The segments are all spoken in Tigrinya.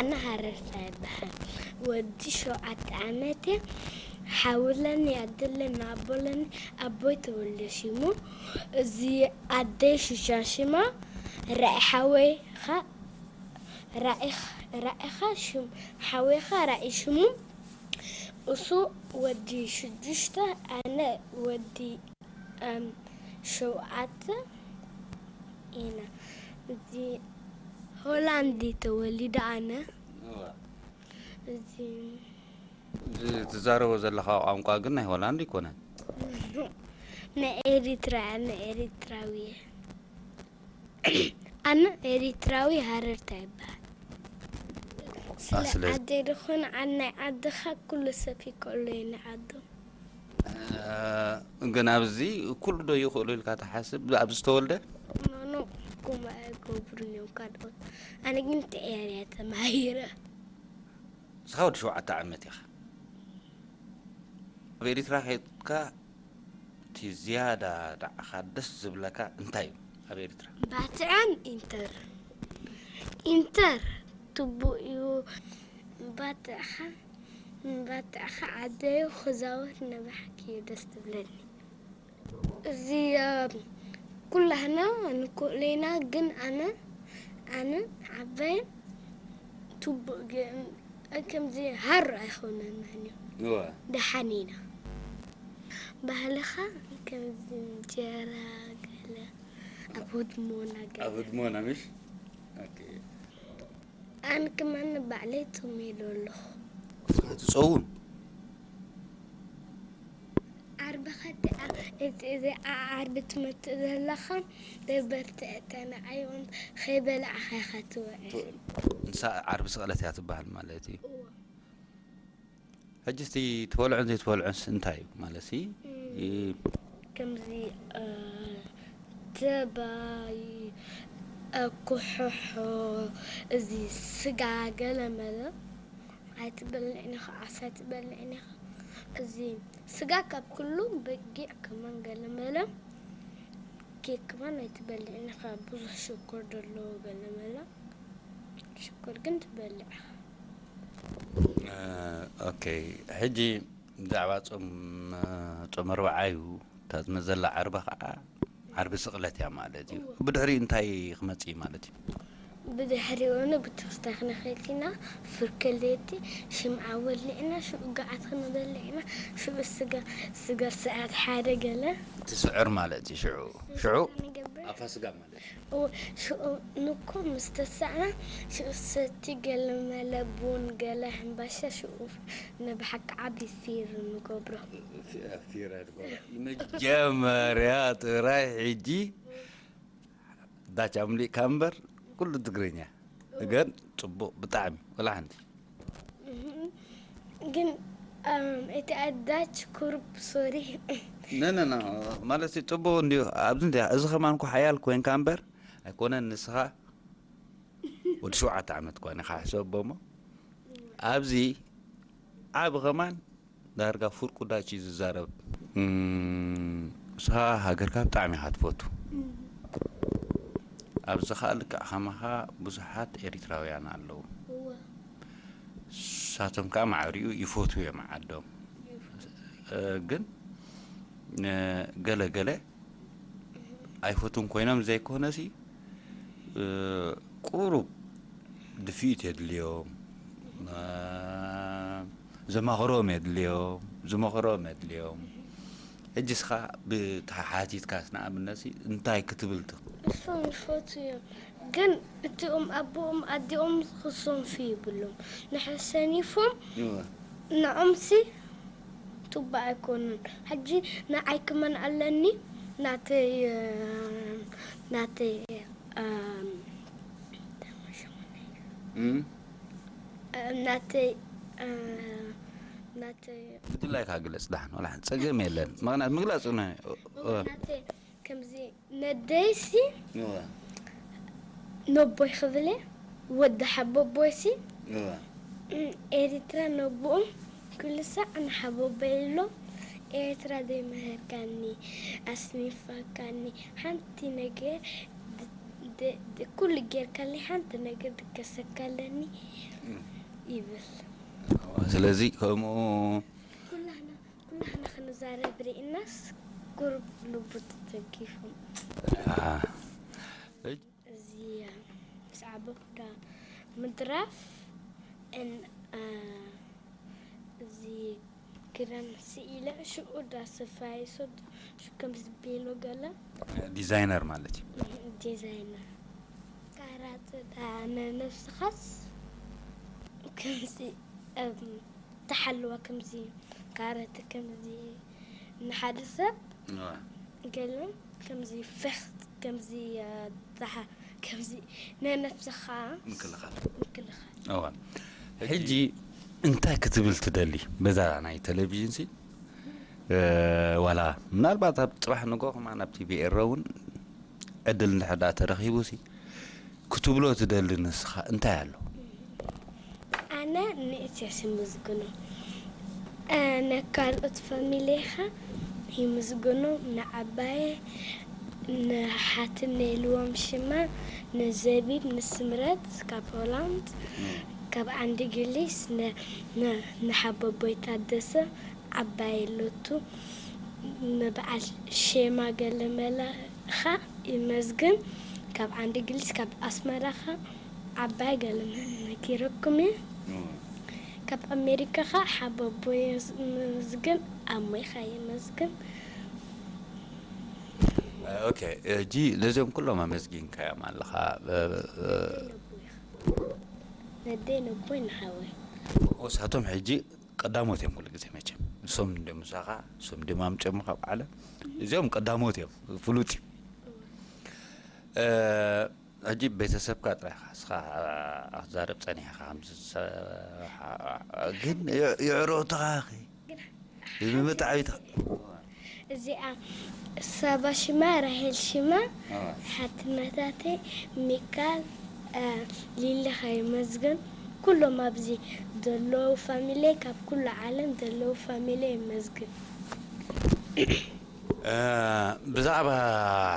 ኣነ ሃረርታ ይበሃል። ወዲ ሸውዓተ ዓመት እየ። ሓውለኒ ኣደለኒ ኣቦለኒ ኣቦይ ተወልደ ሽሙ። እዚ ኣደይ ሽሻ ሽማ። ራኢ ሓወይኻ ራኢኻ ሽም ሓወይኻ ራኢ ሽሙ። እሱ ወዲ ሽዱሽተ ኣነ ወዲ ኣም ሸውዓተ ኢና። እዚ ሆላንድ ተወሊደ ኣነ። እዚ ትዛረቦ ዘለኻ ቋንቋ ግን ናይ ሆላንድ ኣይኮነን። ናይ ኤሪትራ፣ ኣነ ኤሪትራዊ እየ። ኣነ ኤሪትራዊ ሃረርታ ይበሃል። ስለ ስለ- ዓደይ ዝኾነ ዓድ ናይ ዓድኻ ኩሉ ሰብ ይከሎ እዩ ንዓዶም። ግን ኣብዚ ኩሉ ዶ ይኽእሉ ኢልካ ትሓስብ? ኣብዚ ዝተወልደ ኖኖ፣ ከምኡ ኣይገብሩን እዮም ካልኦት። ኣነ ግን ጥዕያ እያ ተማሂረ። ንስኻ ወዲ ሸውዓተ ዓመት ኢኻ። ኣብ ኤሪትራ ከይድካ እቲ ዝያዳ ንዓኻ ደስ ዝብለካ እንታይ እዩ? ኣብ ኤሪትራ ባትዕን ኢንተር ኢንተር ትቡእ እዩ። ባትዕኻ ባትዕኻ ዓደዩ ክዛወር ንባሕኪ እዩ ደስ ትብለኒ። እዚ ኩላህና ንክእሎ ኢና፣ ግን ኣነ ኣነ ዓባይን ትቡእ ግ- ከምዚ ሃር ኣይኮነናን እዩ። እወ ደሓን ኢና። ባህልኻ ከምዚ እንጀራ ገለ ኣብ ህድሞና ገለ ኣብ ህድሞና ምሽ ኦኬ ኣነ ከማን ባዕለይ ጽሜዶ ኣለኹ። ትጸውም ዓርቢ ኸቲ እቲ እዚ ዓ- ዓርቢ ትመጽእ ዘለኻ ደበርቲ እተና ኣይውን ከይበላዕኻ ኢኻ ትውዕል። ንሳ ዓርቢ ስቕለት እያ ትበሃል ማለት እዩ። እዎ። ሕጂ እቲ ትበልዖን ዘይትበልዖንስ እንታይ እዩ ማለት እዩ? እ- ከምዚ እ፣ ተባይ እ፣ ኩሕሖ እዚ ስጋ ገለመለ ኣይትበልዕን ኢኻ፣ ዓሳ ኣይትበልዕን ኢኻ። እዚ ስጋ ካብ ኩሉ በጊዕ ከማን ገለመለ ኬክ ከማን ኣይትበልዕን ኢኻ፣ ብዙሕ ሽኮር ዘለዎ ገለመለ ሽኮር ግን ትበልዕ ኢኻ። እ፣ ኦኬ ሕጂ ብዛዕባ ጾም እ፣ ጾም ኣርብዓ እዩ። እታ ዝመዘላ ዓርቢ ከዓ ዓርቢ ስቕለት እያ ማለት እዩ። ብድሕሪ እንታይ ክመጽእ እዩ ማለት እዩ? ብድሕሪኡ ንቤተክርስትያን ክንኸይድ ኢና፣ ፍርቂ ለይቲ ሽምዓ ወሊዕና፣ ሽዑ ገዓት ክንበልዕ ኢና፣ ሽዑ ስጋ፣ ስጋ ሰዓት ሓደ ገለ። እቲ ስዕር ማለት እዩ። ሽዑ ሽዑ ንገብር። ኣብ ፋስጋ ማለት እዩ። እዎ፣ ሽዑ ንኮ ምስ ተሳዕና፣ ሽዑ ሰቲ ገለ መለ ቡን ገለ ሕምባሻ፣ ሽዑ ንብሓቂ ዓቢ ፊር ንገብሮ። ፊረ ትገብሮ። መጀመርያ ጥራይ ሕጂ ዳች ኣምሊእካ እምበር ኩሉ ትግርኛ። ግን ጽቡቕ ብጣዕሚ ወላ ሓንቲ። ግን ኣም፣ እቲ ኣዳች ኩርብ ሶሪ ነነና ማለት እዩ ጽቡቕ እንዲዩ። ኣብዚ እንታይ እዚ ከማን እኮ ሓያል ኮይንካ እምበር ኣይኮነን። ንስኻ ወዲ ሸውዓተ ዓመት እኳ ኢኻ ሕሰቦ እሞ ኣብዚ ዓቢ ከማን ዳርጋ ፍርቁ ዳች እዩ ዝዛረብ። እም፣ ንስኻ ሃገርካ ብጣዕሚ ኢኻ ትፈቱ። ኣብዚ ኸኣ ልክዕ ከማኻ ብዙሓት ኤሪትራውያን ኣለዉ። ንሳቶም ከኣ ማዕሪኡ ይፈትዉ እዮም ዓዶም። እ፣ ግን እ፣ ገለ ገለ ኣይፈትዉን ኮይኖም ዘይኮነሲ እ፣ ቁሩብ ድፍኢት የድልዮም። እ፣ ዘማኽሮም የድልዮም፣ ዝመኽሮም የድልዮም። ሕጂ እስኻ ብተሓቲትካስ ንኣብነትሲ እንታይ ክትብል ትኽእል? እሶም ይፈቱ እዮም፣ ግን እቲኦም ኣቦኦም ኣዲኦም ክሰንፉ ይብሎም። ንሕሰኒፎም እወ። ንዖምሲ ቱባ ኣይኮኑን። ሕጂ ንዓይ ክመን ኣለኒ ናተይ ናተይ እም? ናተይ ናተይ ብድላይካ ግለጽ ዳሕን ወላ ሓንቲ ጸገም የለን። ምኽንያት ምግላጽ ነ ናተይ ከምዚ ነደይሲ እወ፣ ነቦይ ክብል እየ። ወዲ ሓቦቦይሲ እወ። ኤሪትራ ነቦኦም ኩሉ ሳዕ ንሓቦቦይ ኢሎም ኤርትራ ዘይመሃርካኒ ኣስኒፋካኒ ሓንቲ ነገር ድ- ድ- ድ- ኩሉ ጌርካለይ ሓንቲ ነገር ድከሰካ ኣለኒ። ስለዚ ከምኡ ኩላህና ኩላህና ክንዛረብ ርኢናስ ቁሩብ ልቡ ተተጊፉ። አ፣ እዚ ምስ ዓበኹ ዳ ምድራፍ እን አ፣ እዚ ክዳን ስኢለ ሽኡ ዳ ሰፋይሶ ሹ ከም ዝቤሎ ገለ ዲዛይነር ማለት እዩ። ዲዛይነር ካራት ዳ ነነፍስኻስ ከምዚ እም፣ ተሓልዋ ከምዚ ካረት ከምዚ ንሓደ ሰብ ገለ ከምዚ ፈኽት ከምዚ እ፣ ዛሓ ከምዚ ነነፍስኻ ምክልኻል ምክልኻል እዋ ሕጂ እንታይ ክትብል ትደሊ በዛ ናይ ቴሌቪዥን ሲ እ፣ ዋላ ምናልባት ኣብ ፅባሕ ንጎ ከማን ኣብ ቲቪ ኤረ እውን ዕድል እንድሕር ዳ ተረኺቡ ሲ ክትብሎ ትደሊ ንስኻ እንታይ ኣሎ? ኣነ ንእስያስ ይምዝግኖ ነካልኦት ፋሚሊኻ ይምዝግኖ ንዓባየ ንሓትነ ኢልዎም ሽማ ንዘቢብ ንስምረት ካብ ሆላንድ ካብ ዓንዲ ግሊስ ንሓቦቦይ ታደሰ ዓባይ ኣሎቱ ንበዓል ሼማ ገለመለኻ ይመዝግን ካብ ዓንዲ ግሊስ ካብ ኣስመራኻ ዓባይ ገለመለ ነጊረኩም እየ ካብ ኣሜሪካ ኸ ሓቦቦ የመስግን ኣሞይ ኸ የመስግን ኦኬ ሕጂ ነዚኦም ኩሎም ኣመስጊንካዮም ኣለኻ ነደይ ነቦይ ንሓወይ ወሳቶም ሕጂ ቀዳሞት እዮም ኩሉ ግዜ መቸም እሶም እንደ ምሳኻ እሶም ድማ ኣምጨሙ ካብ ዓለም እዚኦም ቀዳሞት እዮም ፍሉጥ እዩ ሕጂ ቤተሰብካ ጥራይ ኢኻ እስኻ ክትዛረብ ጸኒሕኻ ግን የዕሮትኻ ብምጣዕቢት እዚኣ ሳባ ሽማ ራሄል ሽማ ሓትነታተይ ሚካል ሊሊ ከይመዝግን ኩሎም ኣብዚ ዘለዉ ፋሚለይ ካብ ኩሉ ዓለም ዘለዉ ፋሚለይ ይመዝግን ብዛዕባ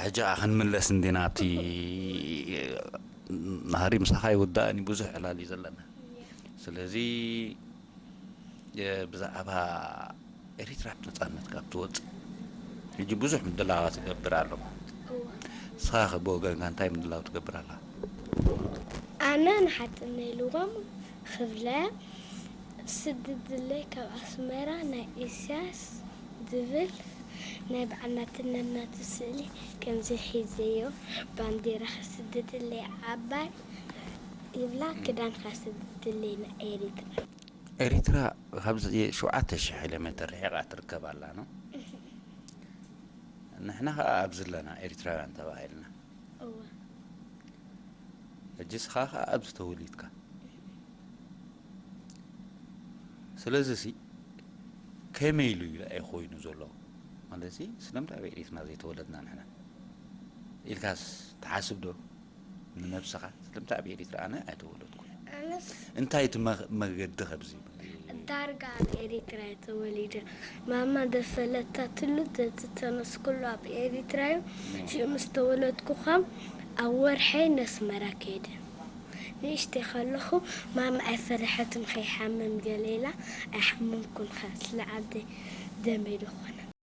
ሕጂ ክንምለስ እንዲና ኣብቲ ናህሪ ምሳኻ ይውዳእን ብዙሕ ዕላል እዩ ዘለና ስለዚ ብዛዕባ ኤሪትራ ነፃነት ካብ ትወፅእ ሕጂ ብዙሕ ምድላዋ ትገብር ኣሎ ማለት እዩ ንስኻ ከ ብወገንካ እንታይ ምድላው ትገብር ኣላ ኣነ ንሓጥነ ኢልዎም ክብለ ስድድለይ ካብ ኣስመራ ናይ ኢሳያስ ዝብል ናይ በዓል ናትነት ናቱ ስእሊ ከምዚ ሒዘዮ ባንዴራ ክስድድለይ ዓባይ ይብላ ክዳን ከስድድለይ ንኤሪትራ ኤሪትራ ካብ ሸውዓተ ሽሕ ኪሎ ሜትር ርሒቓ ትርከብ ኣላ ነው ንሕና ከዓ ኣብዚ ኣለና ኤሪትራውያን ተባሂልና እወ ሕጂ ስኻ ከዓ ኣብዚ ተወሊድካ ስለዚ ሲ ከመይ ኢሉ እዩ ኣይኮይኑ ዘሎ ማለት ስለምንታይ ኣብ ኤሪትና ዘይተወለድና ንሕና ኢልካስ ትሓስብ ዶ ንነብስኻ ስለምንታይ ኣብ ኤሪትራ ኣነ ኣይተወለድኩ እንታይ እቲ መገዲ ከብዚ ዳርጋ ኣብ ኤሪትራ እየ ተወሊደ ማማ ዘፈለታ ትሉ ዘትተነስኩሉ ኣብ ኤሪትራ እዩ ሽኡ ምስ ተወለድኩ ኸም ኣብ ወርሐይ ነስመራ ከይደ ንእሽተይ ከለኹ ማማ ኣይፈርሐትን ከይሓምም ገለ ኢላ ኣይሓመምኩን ኸ ስለ ዓደይ ደመይ ዝኾነ